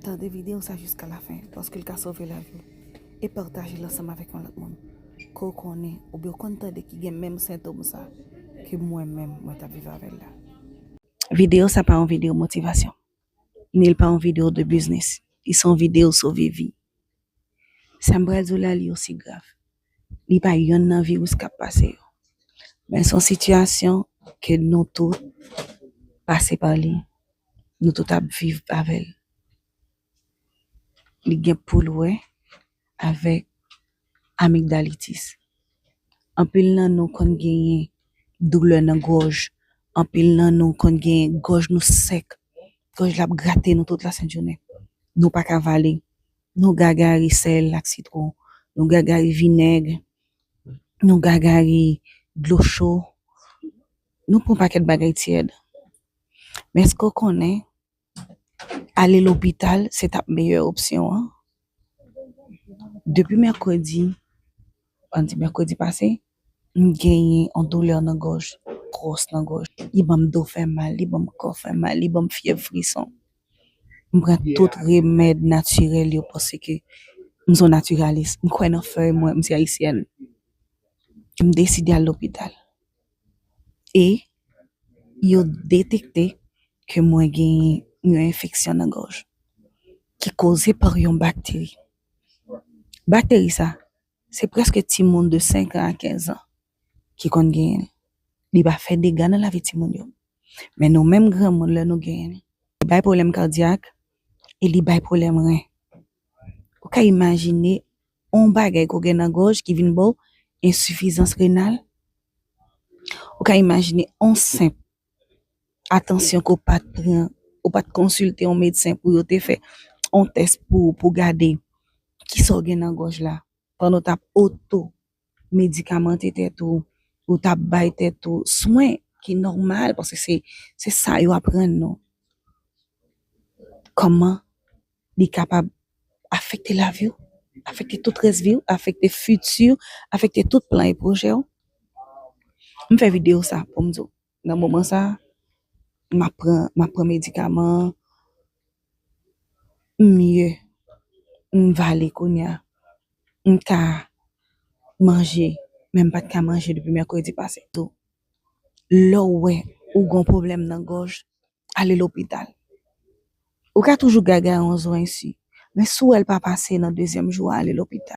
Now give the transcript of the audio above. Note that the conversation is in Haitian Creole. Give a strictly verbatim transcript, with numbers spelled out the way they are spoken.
Tande videyo sa jiska lafen, paske l ka sove lavi w. E pataje l ansanm avèk yon lòt moun ke w konnen oubyen w konn tande ki gen menm sentòm sa ke mwen menm mwen t ap viv avè l la. Videyo sa pa yon videyo motivasyon, ni l pa yon videyo de biznis. Li se yon videyo sove vi. Sa m pral di w la, li osi grav. Li pa yonn nan viris k ap pase yo. Men se yon sitiyasyon ke nou tout pase pa li. Nou tout ap viv avè l. Li gen pou l wè avèk amigdalitis. Anpil nan nou konn genyen doulè nan gòj. Anpil nan nou konn genyen gòj nou sèk. Gòj la ap grate nou tout lasentjounen. Nou pa ka vale. Nou gagari sèl ak sitwon. Nou gagari vinèg. Nou gagari dlo cho. Nou pran pakèt bagay tyèd. Men èske w konnen ale lopital se t ap meyè opsyon an? Depi mèkredi, ann di mèkredi pase, m genyen yon doulè nan gòj, gwòs nan gòj. Li ban m do fè mal, li ban m kò fè mal, li ban m fyèv, frison. M pran tout remèd natirèl yo paske m se yon natiralis. M kwè nan fèy mwen, m se ayisyèn. M deside al lopital. E yo detekte ke mwen gen yon enfeksyon nan gòj ki koze pa yon bakteri. Bakteri sa, se prèske timoun de senk an a kenz an ki konn genyen l. Li pa fè dega nan lavi timoun yo. Men nou menm granmoun, lè nou genyen l, li bay pwoblèm kadyak e li bay pwoblèm ren. Ou ka imajine yon bagay ke w gen nan gòj ki vin ba w ensifizans renal? Ou ka imajine yon senp atansyon ke w pa t pran, ou pa t konsilte yon medsen pou yo te fè yon tès pou, pou gade kisa w gen nan gòj la, pandan w t ap oto medikamante tèt ou, ou t ap bay tèt ou swen ki nòmal, paske se, se sa yo aprann nou. Kòman li kapab afekte lavi w, afekte tout rès vi w, afekte fiti w, afekte tout plan e pwojè w. M fè videyo sa pou m di w, nan moman sa, m ap pran, m ap pran medikaman, m mye, m vale kounye a, m ka manje, men m pa t ka manje depi mèkredi pase. Tou, lè w wè ou gen yon pwoblèm nan gòj, ale lopital. Ou ka toujou gagay yon zo ensi, men si w wè l pa pase nan dezyèm jou a, ale lopital.